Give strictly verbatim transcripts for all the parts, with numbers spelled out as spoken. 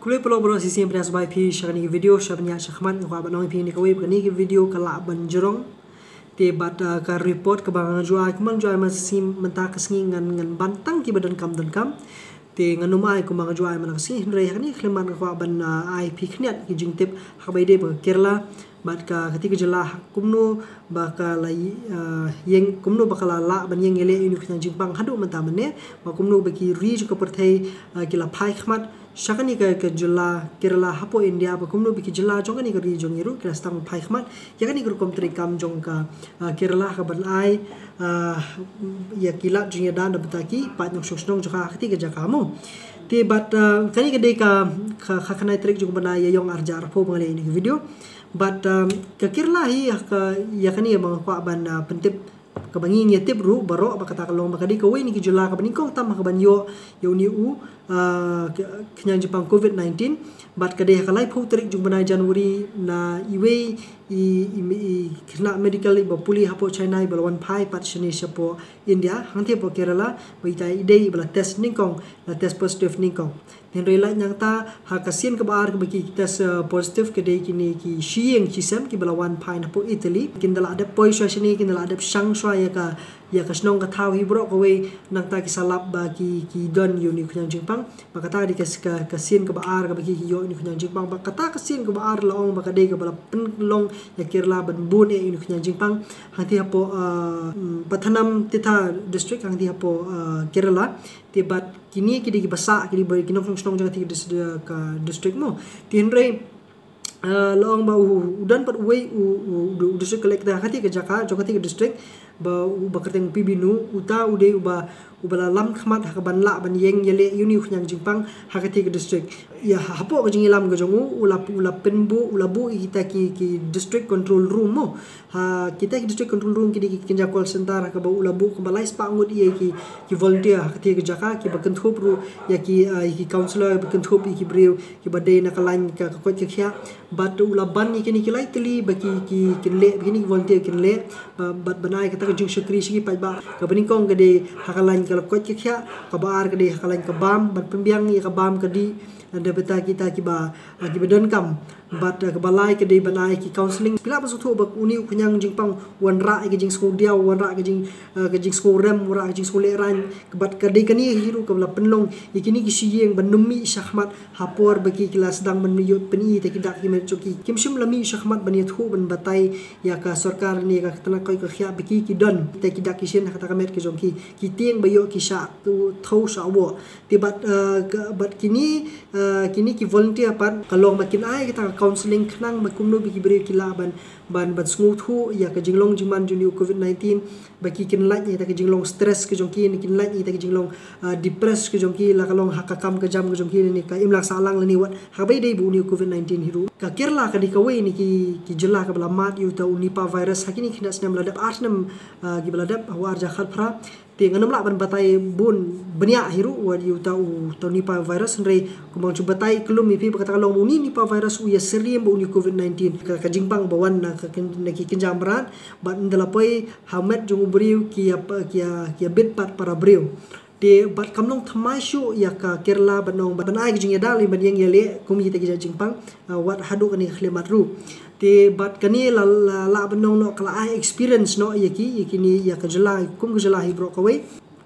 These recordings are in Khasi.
Khublei paralok baroh shisien ba phi ïa subscribe sha kane ka video, sha ban ïa shakhmat nga kwah ban ong ïa phi kane kawei ba kane ka video ka lah ban jrong. Te bad, ah, ka report kaba nga ju ai, kumba nga ju ai man sngi, mynta ka sngi ngan, ngan ban tang kiba donkam donkam. Te ngan ym ai kumba nga ju ai man ka sngi, hynrei ha kane ka khyllipmat nga kwah ban, ah, ai phi khyndiat ki jingtip ha kaba ïadei bad ka Kerala. Bad ka, kata ka jylla ha kumno ba ka la, ah, ïeng, kumno ba ka la lah ban ïeng ïaleh ïa une u khñiang jingpang haduh mynta mynne, bad kumno ba ki ri jong ka pyrthei, ah, ki la phai khmat sha kane ka, ka jylla Kerala hapoh India, bad kumno ba ki jylla jong kane ka ri jong ngi ruh ki la sdang phai khmat ïa kane ka rukom treikam jong ka, ah, Kerala ha kaban ai, ah, ïa ki lad jingïada na bynta ki paid nongshong shnong jong ka ha kata ka jaka mo. Te bad, ah, kane ka dei ka, ka, ka khyndai tarik jong u bnai Ïaïong arhajar arphew ba nga leh ïa kane ka video. Bad, um, ka Kerala hi, ah, ka, ïa kane ba nga kwah ban, ah, pyntip, kaba ngi ngi tip ruh baroh ba kata ka long ba ka dei kawei na ki jylla kaba nyngkong tam ha kaban ïoh ïa une u, ah, ka, khñiang jingpang covid nineteen. Bad ka dei ha ka laiphew tarik jong u bnai January na iwei i, i, i khynnah medical iba pule hapoh China iba la wan phai pat shane shapoh India, hangtei hapoh Kerala, ba ita i dei iba la test nyngkong, la test positive nyngkong. Hynrei lait nangta ha ka sien kaba ar kaba ki test, eh, positive ka dei kine ki shi ïing shi sem kiba la wan phai napoh Italy. Kin da la dep poi shuwa shane, kin da la dep shang shuwa ïa ka, ïa ka shnong ka thaw hi baroh kawei, nangta ki sa lap ba ki, ki don ïa une u khñiang jingpang. Ba kata ka dei ka, ka, ka sien kaba ar kaba ki, ki ïoh une u khñiang jingpang. Ba kata ka sien kaba ar la ong ba ka dei kaba la pynlong ïa Kerala ban bun eh une u khñiang jingpang. Hangtei hapoh, eh, mm, Pathanamthitta district, hangtei hapoh, eh, Kerala. Te bad kine ki dei kiba sah, ki dei ba ki nongshong shnong jong kata ka dis-, ka district mo. Te hynrei, ah, la ong ba u, u don pat uwei u, u, u, u district collector ha kata ka jaka, jong kata ka district, ba u ba kyrteng P B Nuh, uta u dei uba, uba la lam khmat ha kaban lah ban ïeng ïaleh ïa une u khñiang jingpang ha kata ka district. Ïa ha, hapoh ka jingïalam ka jong u, u la, u la pynbuh, u la buh ïa kita ki, ki district control room mo. Ha, kita ki district control room ki dei ki kynja call center ha kaba u la buh kumba lai spah ngut ïa ki, ki volunteer ha kata ka jaka, kiba kynthup ruh ïa ki, ah, ïa ki counsellor, ba kynthup ïa ki briew kiba dei na ka lain ka, ka koit ka khiah. Bad u la ban ïa kine ki lai tylli ba ki, ki, kin leh, ba kine ki volunteer kin leh, ba, bad ban ai kata ka jingshakri sha ki paidbah. Kaba nyngkong ka dei ha ka lain ka la koit ka khiah, kaba ar ka dei ha ka lain ka bam, ban pynbiang ïa ka bam ka dih, da bynta kita kiba, ah, kiba donkam. Bad, eh, kaba lai ka dei ban ai ki counselling. Phi lah ban sngewthuh ba une u khñiang jingpang u wanrah ïa ka jingsngew diaw, u wanrah ïa ka jing, eh, ka jingsngew rem, u wanrah ïa ka jingsngew lehraiñ. Bad ka dei kane hi ruh kaba la pynlong ïa kine ki shi ïing ban ym mih shakhmat ha por ba ki, ki la sdang ban ïoh pyni ïa kita ki dohkha met jong ki. Kim shym la mih shakhmat ban ïathuh ban batai ïa ka sorkar ne ïa ka tnat koit ka khiah ba ki, ki don kita ki dohkha ki shin ha kata ka met ka jong ki. Ki tieng ba ïoh ki shah tu, thew shah woh. Te bad, eh, ka, bad kine, eh, kine ki volunteer pat ka long ba kin ai kata ka counselling khnang ba kumno ba ki briew ki lah ban, ban, ban sngewthuh ïa ka jinglong jingman jong une u covid nineteen, ba ki kin lait ïa kata ka jinglong stress ka jong ki, ne kin lait ïa kata ka jinglong, eh, depress ka jong ki, la ka long ha ka kam ka jam ka jong ki, ne ka imlang sahlang lane wat ha kaba ïadei bad une u covid nineteen hi ruh. Ka Kerala ka dei kawei na ki, ki jylla kaba la mad ïa uta u Nipah virus ha kine ki khyndiat snem la dep, ar snem, eh, kiba la dep, ha u arhajar khatphra. Te ngan ym lah ban batai bun bniah hi ruh wat ïa uta u, uta u Nipah virus, hynrei kumba nga ju batai khlem ïa phi ba kata ka long ba une u Nipah virus u ïasyriem bad une u covid nineteen. Ka, ka jingpang ba wan na ka, na ki kynja mrad, bad ynda la poi ha met jong u briew ki ïa, ki ïa, ki ïabit pat para briew. Te bad kam long thymmai shuh ïa ka Kerala ban ong, ban ai ka jingïada lane ban ïeng ïaleh kum kita ki jait jingpang, ah, wat haduh kane ka khyllipmat ruh. Te bad kane la, la, la lah ban ong noh ka la ai experience noh ïa ki, ïa kine, ïa ka jylla, kum ka jylla hi baroh kawei.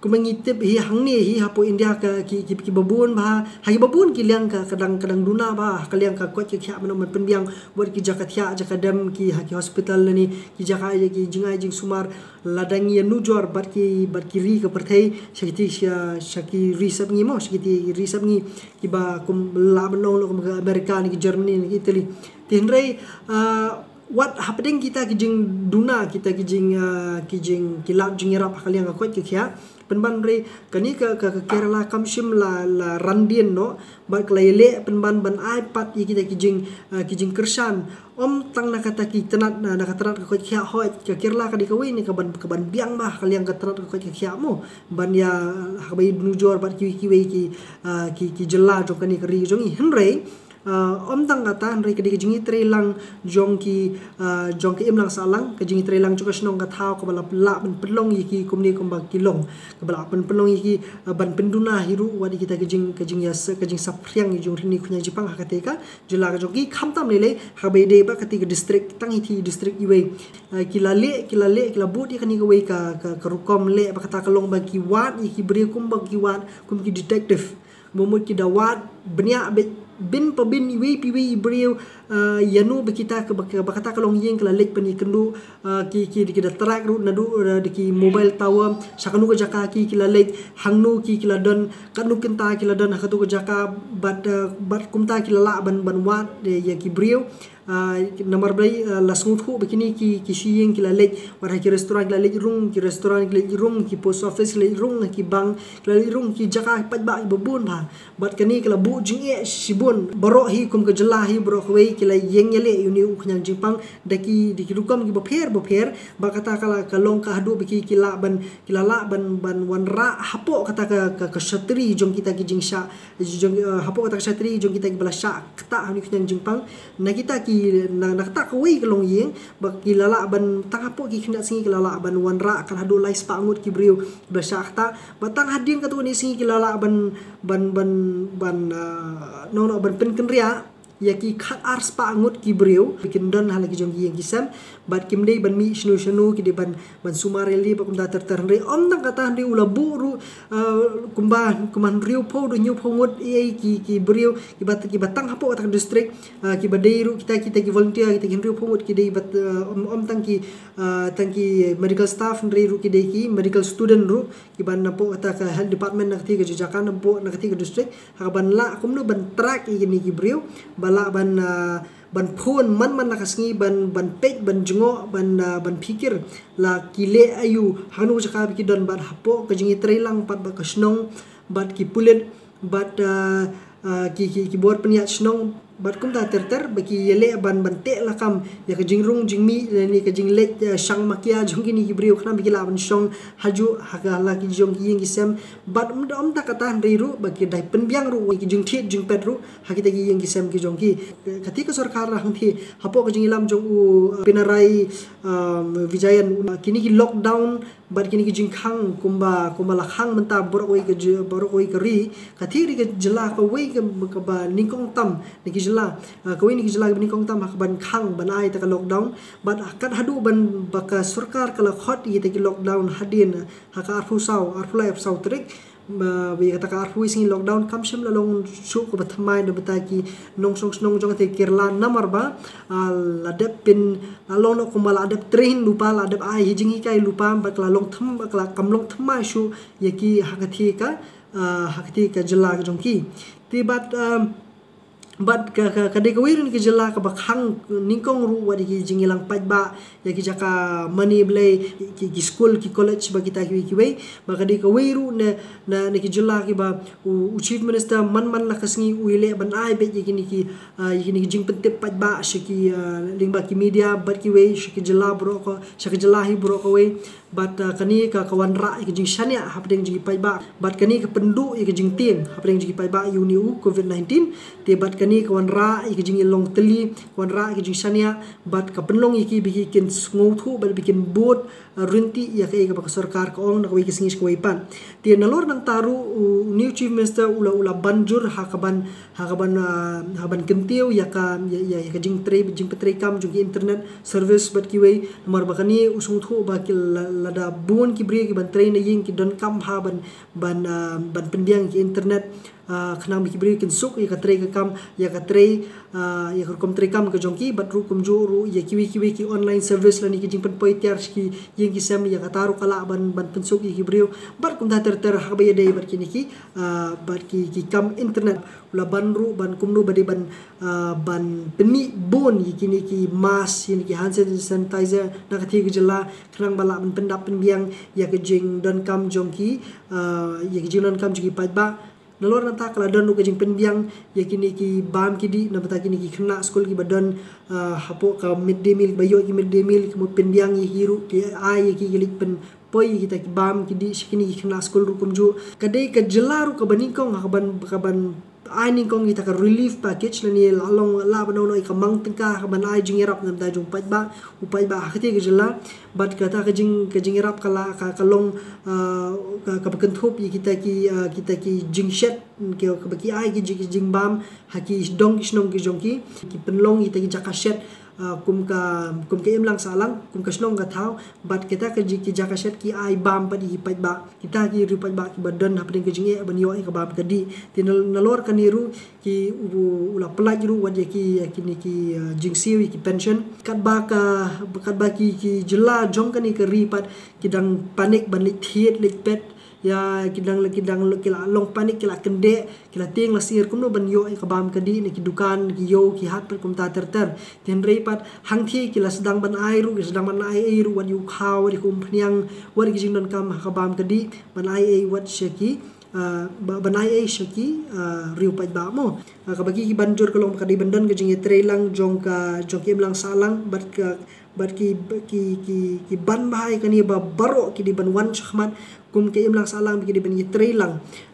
Kumba ngi tip hi hangne hi hapoh India ka ki, ki, kiba bun bha, ha kiba bun ki liang ka, ka dang, ka dang duna bha, ka liang ka koit ka khiah, ban ong ban pynbiang wat ki jaka thiah jaka dem, ki ha ki hospital lane ki jaka ïa ki jingai jingsumar, lada ngi ïanujor bad ki, bad ki ri ka pyrthei, sha kiti, sha, sha ki ri sepngi mo, sha kiti ri sepngi kiba kum lah ban ong noh kum ka America ne ki Germany ne ki Italy. Te hynrei, ah, wat hapdeng kita ki jingduna, kita ki jing, ah, ki jing, ki lad jingïarap ha ka liang ka koit ka khiah, pynban hynrei kane ka, ka, ka Kerala kam shym la, la randien noh, bad ka la ïaleh pynban ban ai pat ïa kita ki jing, ah, ki jingkyrshan. Ym tang na kata ki tnat, na, na ka tnat ka koit ka khiah, hooid ka Kerala ka dei kawei na kaban, kaban biang bha ha ka liang ka tnat ka koit ka khiah mo. Ban ïa, ha kaba ïanujor bad kiwei kiwei ki, ah, ki, ki jylla jong kane ka ri jong ngi. Hynrei Ym tang kata hynrei ka dei ka jingïatreilang jong ki, jong ka imlang sahlang, ka jingïatreilang jong ka shnong ka thaw kaba la lah ban pynlong ïa ki kumne kumba ki long, kaba lah ban pynlong ïa ki, ban pynduna hi ruh wat ïa kita ka jing, ka jingïa, ka jingsaphriang ïa jong u khñiang jingpang ha kata ka jylla ka jong ki, khamtam lei lei haba ïadei bad kata ka district, tang hi ti district iwei. Ki la leh, ki la leh, ki la bud ïa kane kawei ka, ka, ka rukom leh ba kata ka long ba ki wad ïa ki briew kumba ki wad kum ki detective. Ba mut ki da wad bniah beit bin pa bin, iwei pa iwei i briew, ïano ba kita ka, ba kata ka longïing ka la leit ban ïakynduh, ki, ki, ki da track ruh naduh da ki mobile tower sha kano ka jaka ki, ki la leit, hangno ki, ki la don, katno kynta ki la don ha kato ka jaka, bad, bad kumta ki la lah ban, ban wad ïa ki briew. Namar balei la sngewthuh ba kine ki, ki shu ïing ki la leit, wat ha ki restaurant ki la leit rung, ki restaurant ki la leit rung, ki post office ki la leit rung, ki bank ki la leit rung, ki jaka paidbah kiba bun bha. Bad kane ka la buh jingeh shibun, baroh hi kum ka jylla hi baroh kawei ki la ïeng ïaleh ïa une u khñiang jingpang da ki, da ki rukom kiba pher bapher. Bad kata ka la, ka long ka haduh ba ki, ki lah ban, ki la lah ban, ban wanrah hapoh kata ka, ka, ka shatri jong kita ki jingshah, jong, hapoh kata ka shatri jong kita kiba la shah ktah ha une u khñiang jingpang. Na kita ki, na, na kata kawei ka longïing ba ki la lah ban, tang hapoh ki khyndai sngi ki la lah ban wanrah kan haduh lai spah ngut ki briew ba shah ktah. Bad tang hadien katto katne sngi ki la lah ban, ban, ban, ban, nong, nong ban pynkynriah ïa ki khat ar spah ngut ki briew ba kin don ha la ki jong ki ïing ki sem. Bad kim dei ban mih shano shano, ki dei ban, ban sumar ïa lade bad kumta ter ter. Hynrei ym tang kata hynrei u la buh ruh kumba, kumba hynriewphew, hynñiewphew ngut ïa ki, ki briew kiba, kiba tang hapoh kata ka district, kiba dei ruh kita, kita ki volunteer, kita ki hynriewphew ngut ki dei bad, ym, ym tang ki, tang ki medical staff hynrei ruh ki dei ki medical student ruh kiba napoh kata ka health department na kata ka jaka, napoh na kata ka district, ha kaban lah kumno ban track ïa kine ki briew, ba lah ban, ban phone man man la ka sngi, ban, ban peit, ban jngoh, ban, ban phikir la ki leh aïu, ha kano ka jaka ba ki don, bad hapoh ka jingïatreilang pat bad ka shnong, bad ki pulit, bad ki, ki, ki bor pynïaid shnong, bad kumta ter ter ba ki ïaleh ban, ban teh lakam ïa ka jingrung jingmih lane ka jingleit shang makia jong kine ki briew khnang ba ki lah ban shong hajuh ha ka la ki jong ki ïing ki sem. Bad ym, ym tang kata hynrei ruh ba ki dei pynbiang ruh ïa ki jingthied jingpet ruh ha kita ki ïing ki sem ki jong ki. Kata ka sorkar la hangthie hapoh ka jingïalam jong u Pinarayi Vijayan, kine ki lockdown bad kine ki jingkhang kumba, kumba la khang mynta baroh kawei ka, baroh kawei ka ri, kata ka dei ka jylla kawei kaba nyngkong tam na ki jylla, kawei na ki jylla kaba nyngkong tam ha kaban khang ban ai ïa ka lockdown. Bad kat haduh ban ba ka sorkar ka la khot ïa kita ki lockdown hadien ha ka arphew saw, arphew lai, arphew saw tarik, ba ïa kata ka arphew wei sngi lockdown kam shym la long shuh kaba thymmai na bynta ki nongshong shnong jong kata ka Kerala, namar ba la dep pyn, la long noh kumba la dep train lypa, la dep ai hi jinghikai lypa, bad ka la long thym, ka la kam long thymmai shuh ïa ki ha kata ka, ha kata ka jylla ka jong ki. Te bad, bad ka, ka, ka dei kawei ruh na ki jylla kaba khang nyngkong ruh wat ïa ki jingïalang paidbah ïa ki jaka mane blei, ki, ki skul, ki college bad kita kiwei kiwei. Bad ka dei kawei ruh na, na, na ki jylla kiba u, u Chief Minister man man la ka sngi u ïaleh ban ai beit ïa kine ki, ïa kine ki jingpyntip paidbah sha ki, lyngba ki media bad kiwei sha ki jylla baroh ka, sha ki jylla hi baroh kawei. Bad kane ka, ka wanrah ïa ka jingshaniah hapdeng jong ki paidbah, bad kane ka pynduh ïa ka jingtieng hapdeng jong ki paidbah ïa une u covid nineteen. Te bad kane ka wanrah ïa ka jingïalong tylli, ka wanrah ïa ka jingshaniah, bad ka pynlong ïa ki ba ki kin sngewthuh bad ba kin bud ryntih ïa kaei kaba ka sorkar ka ong na kawei ka sngi sha kawei pat. Te nalor nangta ruh u, une u Chief Minister u la, u la ban jur ha kaban, ha kaban, ha kaban kyntiew ïa ka, ïa, ïa, ïa ka jingtrei, jingpyntreikam jong ki internet service bad kiwei. Namar ba kane u sngewthuh ba ki la, lada bun ki briew kiban trei na ïing ki donkam bha ban, ban, ban pynbiang ki internet, khnang ba ki briew kin suk ïa ka trei ka kam, ïa ka trei, ïa ka rukom treikam ka jong ki, bad ruh kumjuh ruh ïa kiwei kiwei ki online service lane ki jingpynpoi tiar sha ki ïing ki sem, ïa kata ruh ka lah ban, ban pynsuk ïa ki briew. Bad kumta ter ter ha kaba ïadei bad kine ki, bad ki, ki kam internet. U la ban ruh ban kumno ba dei ban, ban pynmih bun ïa kine ki mask, ïa kine ki hand sanitizer na kata ka jylla, khnang ba lah ban pyndap pynbiang ïa ka jingdonkam jong ki, ïa ka jingdonkam jong ki paidbah. Nalor nangta ka la don ruh ka jingpynbiang ïa kine ki bam ki dih na bynta kine ki khynnah skul kiba don hapoh ka mid day meal, kiba ïoh ki mid day meal, ki mut pynbiang ïa ki ruh, ki ai ïa ki, ki leit pyn poi ïa kita ki bam ki dih sha kine ki khynnah skul ruh kumjuh. Ka dei ka jylla ruh kaba nyngkong ha kaban, kaban ai nyngkong ïa kata ka relief package lane la long la ban ong ïa ka mang tyngka ha kaba ban ai jingïarap na ka bynta jong u paidbah, u paidbah ha katei ka jylla. Bad kata ka jing, ka jingïarap ka la, ka, ka long, ah, ka, kaba kynthup ïa kita ki, ah, kita ki jingshet, ki, kaba ki ai ki jing, ki jingbam ha ki dong ki shnong ki jong ki, ki pynlong ïa kita ki jaka shet, ah, kum ka, kum ka imlang sahlang, kum ka shnong ka thaw, bad kita ka jing, ki jaka shet ki ai bam pat ïa ki paidbah. Kita ki riew paidbah kiba don hapdeng ka jingeh ban ïoh ïa ka bam ka dih. Te na, nalor kane ruh ki u, u la pynlait ruh wat ïa ki, ïa kine ki, uh, jingsiew ïa ki pension. Katba ka, katba ki, ki jylla jong kane ka ri pat ki dang panic ban leit thied leit pet. Ïa ki dang, ki dang, ki la long panic, ki la kyndeh, ki la tieng la sier kumno ban ïoh ïa ka bam ka dih na ki dukan, na ki ïew, ki hat pat kumta ter ter. Te hynrei pat hangthie ki la sdang ban ai ruh, ki sdang ban ai ei ruh wat ïa u khaw, wat ïa ka umphniang, wat ïa ki jingdonkam ha ka bam ka dih, ban ai ei wat sha ki, ah, ba, ban ai ei sha ki, ah, riew paidbah mo. Ah, kaba ki, ki ban jur ka long ba ka dei ban don ka jingïatreilang jong ka, jong ka imlang sahlang, bad ka, bad ki, ki, ki, ki ban bha ïa kane ba baroh ki dei ban wan shakhmat kum ka imlang sahlang ba ki dei ban ïatreilang,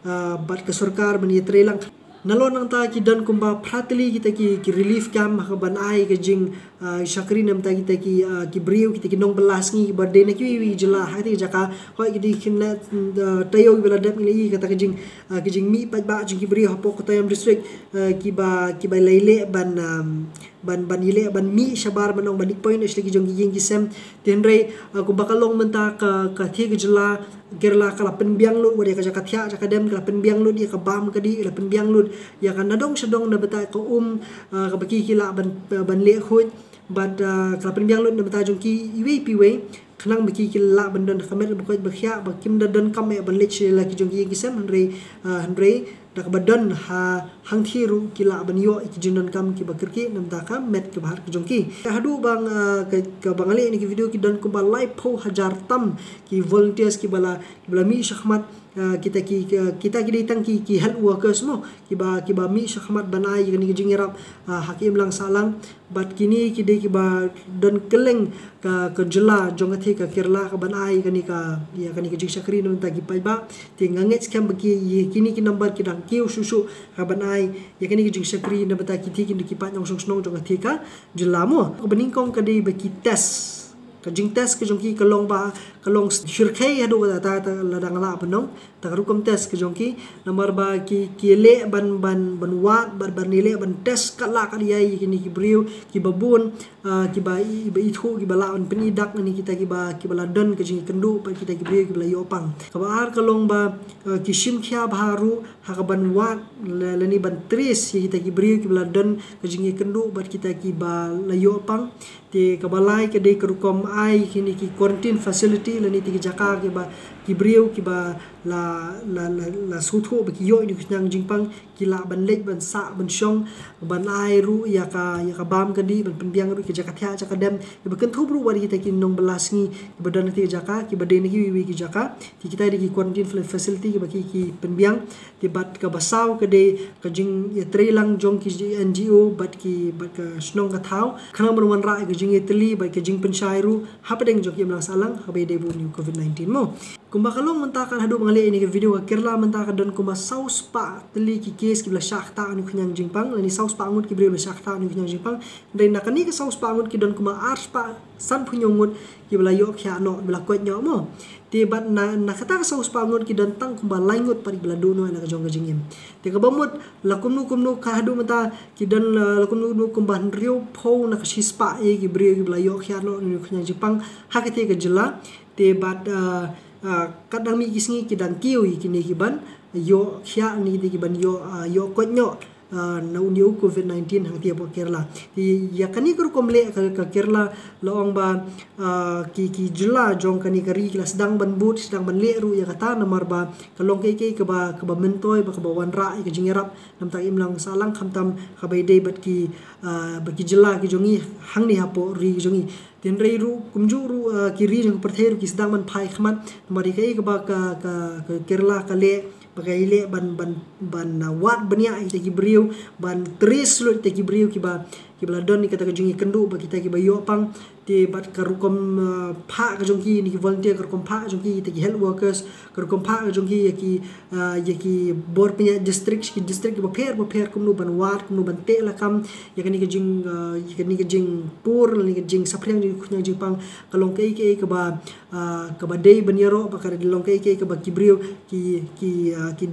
ah, bad ka sorkar ban ïatreilang. Nalor nangta ki don kumba phra tylli kita ki, ki relief camp ha ka ban ai ka jing, ah, shakri na bynta kita ki, ah, ki briew, kita ki nongbylla sngi kiba dei na kiwei kiwei ki jylla ha kata ka jaka. Hooid ki dei kine, ah, taïew kiba la dep ngi la ïohi kata ka jing, ah, ka jingmih paidbah jong ki briew hapoh Kottayam district, ah, kiba, kiba la ïaleh ban, um, ban, ban ïaleh ban mih shabar ban ong ban leit poi noh sha la ki jong ki ïing ki sem. Te hynrei, ah, kumba ka long mynta ka, ka thie ka jylla Kerala ka la pynbiang lut wat ïa ka jaka thiah jaka dem, ka la pynbiang lut ïa ka bam ka dih, ka la pynbiang lut ïa ka nadong shadong na bynta ka um, ah, kaba ki, ki lah ban, ban leh khuid. Bad, ah, ka la pynbiang lut na bynta jong ki iwei pa iwei, khnang ba ki, ki lah ban don ha ka met ba koit ba khiah, ba kim da donkam eh ban leit sha la ki jong ki ïing ki sem, hynrei, ah, hynrei da kaba don ha hangthie ruh ki lah ban ïoh ïa ki jingdonkam kiba kyrkieh na bynta ka met kaba hat ka jong ki. Haduh ba nga, ah, ka, kaba nga leh ïa kane ka video ki don kumba laiphew hajar tam ki volunteers kiba la, kiba la mih shakhmat, ah, kita ki, ki, kita ki dei tang ki, ki health workers mo, kiba, kiba mih shakhmat ban ai ïa kane ka jingïarap, ah, ha ka imlang sahlang. Bad kine ki dei kiba don kylleng ka, ka jylla jong ka thie ka Kerala ka ban ai kane ka, ïa kane ka jingshakri na bynta ki paidbah. Te nga ngeit skhem ba ki, ïa kine ki number ki dang kiew shuh shuh ka ban ai ïa kane ka jingshakri na bynta ki thie ki, ki paid nongshong shnong jong ka thie ka jylla mo. Kaba nyngkong ka dei ba ki test. Ka jingtest ka jong ki ka long ba, ka long shyrkhei haduh katta katta lada nga lah ban ong. Kata ka rukom test ka jong ki, namar ba ki, ki leh ban, ban, ban wad, ban, ban leh ban test katba lah katba ïa kine ki briew kiba bun, ah, kiba i, ba ithuh, kiba lah ban pyni dak ïa kita kiba, kiba la don ka jingïakynduh bad kita ki briew kiba la ïoh pang. Kaba ar ka long ba, ah, ki shim khia bha ruh ha ka ban wad la, lane ban trace ïa kita ki briew kiba la don ka jingïakynduh bad kita kiba la ïoh pang. Te kaba lai ka dei ka rukom ai kine ki quarantine facility lane kita ki jaka kiba ki briew kiba la, la, la, la sngewthuh ba ki ïoh ïa kane ka khñiang jingpang ki lah ban leit ban sah ban shong, ban ai ruh ïa ka, ïa ka bam ka dih, ban pynbiang ruh ïa ka jaka thiah jaka dem, kiba kynthup ruh wat ïa kita ki nongbylla sngi kiba don ha kita ki jaka, kiba dei na kiwei kiwei ki jaka. Te kita dei ki quarantine fa-, facility kiba ki, ki pynbiang. Te bad kaba saw ka dei ka jingïatreilang jong ki N G O bad ki, bad ka shnong ka thaw, khnang ban wanrah ïa ka jingïatylli bad ka jingpynshai ruh hapdeng jong ka imlang sahlang haba ïadei bad une u covid nineteen mo. Kumba ka long mynta ka, haduh ba nga leh ïa kane ka video, ka Kerala mynta ka don kumba saw spah tylli ki case kiba la shah ktah ïa une u khñiang jingpang, lane saw spah ngut ki briew ba la shah ktah ïa une u khñiang jingpang. Hynrei na kane ka saw spah ngut ki don kumba ar spah sanphew hynñiew ngut kiba la ïoh khiah noh, kiba la koit noh mo. Te bad na, na kata ka saw spah ngut ki don tang kumba lai ngut pat kiba la duh noh na ka jong ka jingim. Te kaba mut la kumno kumno ka haduh mynta ki don la, la kumno kumno kumba hynriewphew na ka shispah ïa ki briew kiba la ïoh khiah noh na une u khñiang jingpang ha katei ka jylla. Te bad, ah, ah, kat dang mih ki sngi ki dang kiew ïa kine ki ban ïoh khiah, ne kine ki ban ïoh, ah, ïoh koit noh, ah, na une u covid nineteen hangtei hapoh Kerala. Te ïa kane ka rukom leh ka, ka Kerala la ong ba, ah, ki, ki jylla jong kane ka ri ki la sdang ban bud, sdang ban leh ruh ïa kata, namar ba ka long kaei kaei kaba, kaba myntoi bad kaba wanrah ïa ka jingïarap na bynta ka imlang sahlang, khamtam haba ïadei bad ki, ah, bad ki jylla ki jong ngi hangne hapoh ri ki jong ngi. Te hynrei ruh kumjuh ruh, ah, ki ri jong ka pyrthei ruh ki sdang ban phai khmat namar ïa kaei kaba ka, ka, ka Kerala ka leh, ba ka ïaleh ban, ban, ban, ah, wad bniah ïa kita ki briew, ban trace lut ïa kita ki briew kiba, kiba la don ïa kata ka jingïakynduh ba kita kiba ïoh pang, te bad ka rukom, ah, phah ka jong ki, ne ki volunteer, ka rukom phah ka jong ki, kita ki health workers, ka rukom phah ka jong ki ïa ki, ah, ïa ki bor pynïaid district, ki district kiba pher bapher, kumno ban wad, kumno ban teh lakam ïa kane ka jing, ah, ïa kane ka jingpur, ne ka jingsaphriang jong ki khñiang jingpang, ka long kaei kaei kaba, ah, kaba dei ban ïaroh, bad ka long kaei kaei kaba ki briew ki, ki, ah, ki,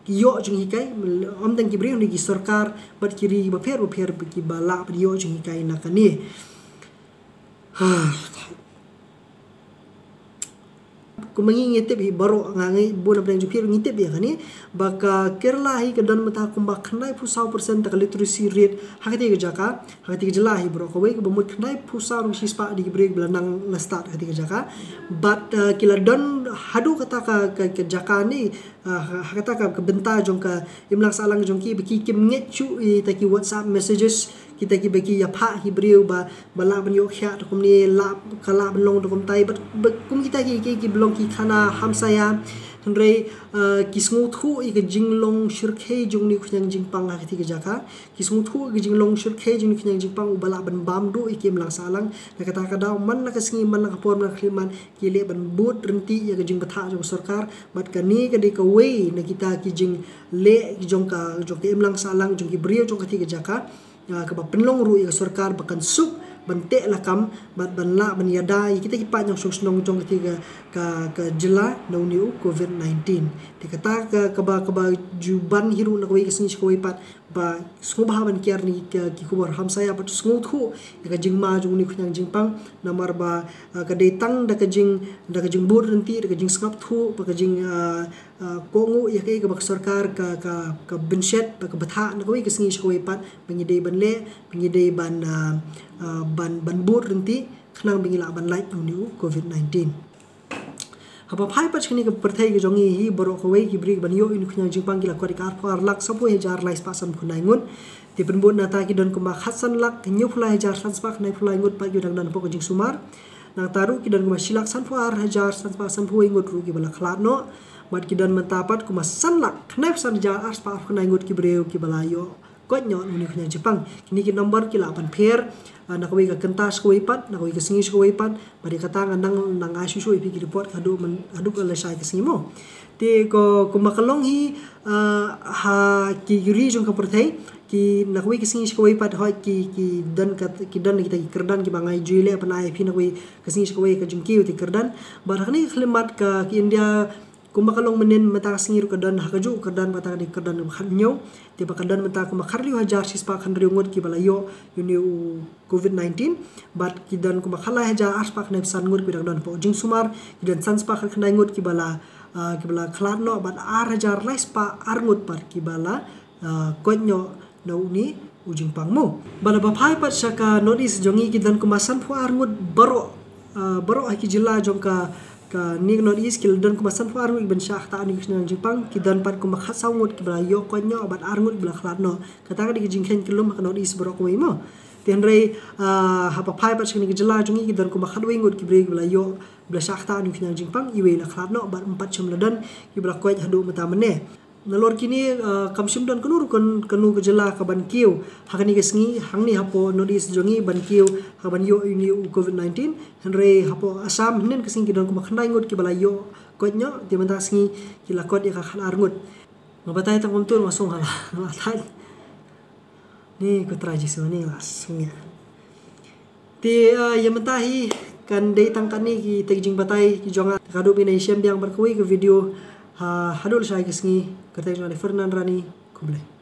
ki ïoh jinghikai, ym tang ki briew, ne ki sorkar bad ki ri bapher bapher kiba lah ban ïoh jinghikai na kane. Kumba ngi, ngi tip hi baroh, nga ngi bun na pdeng jong phi ruh ngi tip ïa kane, ba ka Kerala hi ka don mynta kumba khyndaiphew saw percent ta ka literacy rate ha katei ka jaka, ha katei ka jylla hi baroh kawei, kaba mut khyndaiphew saw ruh shispah de ki briew ba la nang la stad ha katei ka jaka. Bad, ah, ki la don haduh kata ka, ka, ka jaka ne, ah, ha, ha kata ka, ka bynta jong ka imlang sahlang jong ki, ba ki kim ngeit shuh ïa kita ki WhatsApp messages, kita kiba ki ïa phah ki briew ba, ba lah ban ïoh khiah da kumne, lah, ka lah ban long da kumtai, bad, bad kum kita ki, ki, kiba long ki khana hamsaya, hynrei, ah, ki sngewthuh ïa ka jinglong shyrkhei jong une u khñiang jingpang ha katei ka jaka, ki sngewthuh ïa ka jinglong shyrkhei jong une u khñiang jingpang uba lah ban bam duh ïa ka imlang sahlang, na kata ka daw man la ka sngi, man la ka por, man la ka khyllipmat, ki leh ban bud ryntih ïa ka jingbthah jong ka sorkar, bad kane ka dei kawei na kita ki jingleh jong ka, jong ka imlang sahlang jong ki briew jong katei ka jaka, ah, kaba pynlong ruh ïa ka sorkar ba kan suk ban teh lakam, bad ban lah ban ïada ïa kita ki paid nongshong shnong jong katei ka, ka, ka jylla na une u covid nineteen. Te kata ka, kaba, kaba ju ban hi ruh na kawei ka sngi sha kawei pat, ba sngewbha ban kiar na ki, ki khubor hamsaya, bad sngewthuh ïa ka jingma jong une u khñiang jingpang, namar ba, ah, ka dei tang da ka jing, da ka jingbud ryntih, da ka jingsngap thuh, bad ka jing, ah, ah, kohnguh ïa kaei kaba ka sorkar ka, ka, ka bynshet, bad ka bthah na kawei ka sngi sha kawei pat, ba ngi dei ban leh, ba ngi dei ban, ah, ah, ban, ban bud ryntih, khnang ba ngi lah ban lait na une u covid nineteen. Haba phai pat sha kane ka pyrthei ka jong ngi hi baroh kawei, ki briew ban ïoh ïa une u khñiang jingpang ki la kot ïa ka arphew ar lak saphew hajar lai spah sanphew khyndai ngut. Te pynbud nangta ki don kumba khatsan lak hynñiewphew lai hajar san spah khyndaiphew lai ngut pat kiba dang don hapoh ka jingsumar. Nangta ruh ki don kumba shi lak sanphew ar hajar san spah sanphew wei ngut ruh kiba la khlad noh. Bad ki don mynta pat kumba san lak khyndaiphew san hajar ar spah arphew khyndai ngut ki briew kiba la ïoh koit noh na une u khñiang jingpang. Kine ki number ki lah ban pher, ah, na kawei ka kynta sha kawei pat, na kawei ka sngi sha kawei pat, bad ïa kata ngan nang, nang ai shuh shuh ïa phi ki report haduh myn, haduh ka lashai ka sngi mo. Te ko, kumba ka long hi, ah, ha ki ri jong ka pyrthei, ki na kawei ka sngi sha kawei pat hoi ki, ki don ka, ki don kita ki kyrdan kiba nga ju ïaleh ban ai ïa phi na kawei ka sngi sha kawei ka jingkiew te kyrdan. Bad ha kane ka khyllipmat ka, ka India, kumba ka long mynnin mynta ka sngi ruh ka don ha kajuh ka kyrdan, ba kata ka dei ka kyrdan kaba khathynñiew. Te ba ka don mynta kumba khathynriew hajar shispah khathynriew ngut kiba la ïoh ïa une u covid nineteen. Bad ki don kumba khatlai hajar ar spah khyndaiphew san ngut kiba dang don hapoh jingsumar. Ki don san spah khatkhyndai ngut kiba la, ah, kiba la khlad noh, bad ar hajar lai spah ar ngut pat kiba la, ah, koit noh na une u jingpang mo. Bad haba phai pat sha ka North East jong ngi ki don kumba sanphew ar ngut baroh, ah, baroh ha ki jylla jong ka, kane ka North East ki la don kumba sanphew ar ngut kiban shah ktah ïa une u khñiang jingpang, ki don pat kumba khatsaw ngut kiba la ïoh koit noh, bad ar ngut kiba la khlad noh. Kata ka dei ka jingkheiñ kyllum ha ka North East baroh kawei mo. Te hynrei, ah, haba phai pat sha kane ka jylla jong ngi ki don kumba khatwei ngut ki briew kiba la ïoh, ba la shah ktah ïa une u khñiang jingpang, iwei la khlad noh, bad ym pat shym la don kiba la koit haduh mynta mynne. Nalor kine, ah, kam shym don kano ruh kan, kano ka jylla kaban kiew ha kane ka sngi hangne hapoh North East jong ngi ban kiew ha kaban ïoh ïa une u covid nineteen. Hynrei hapoh Assam hynnin ka sngi ki don kumba khyndai ngut kiba la ïoh koit noh, te mynta ka sngi ki la koit ïa ka khatar ngut. Nga batai tang kumtu nga sngew nga la, nga la thait. Ni ko Trai Jisu, ni nga la sngew. Te, ah, ïa mynta hi kan dei tang katne kita ki jingbatai ki jong nga. Te ka dup ïa ngi shem biang bad kawei ka video ha, haduh lashai ka sngi. Ka kyrteng jong nga dei Fernand Rani. Khublei.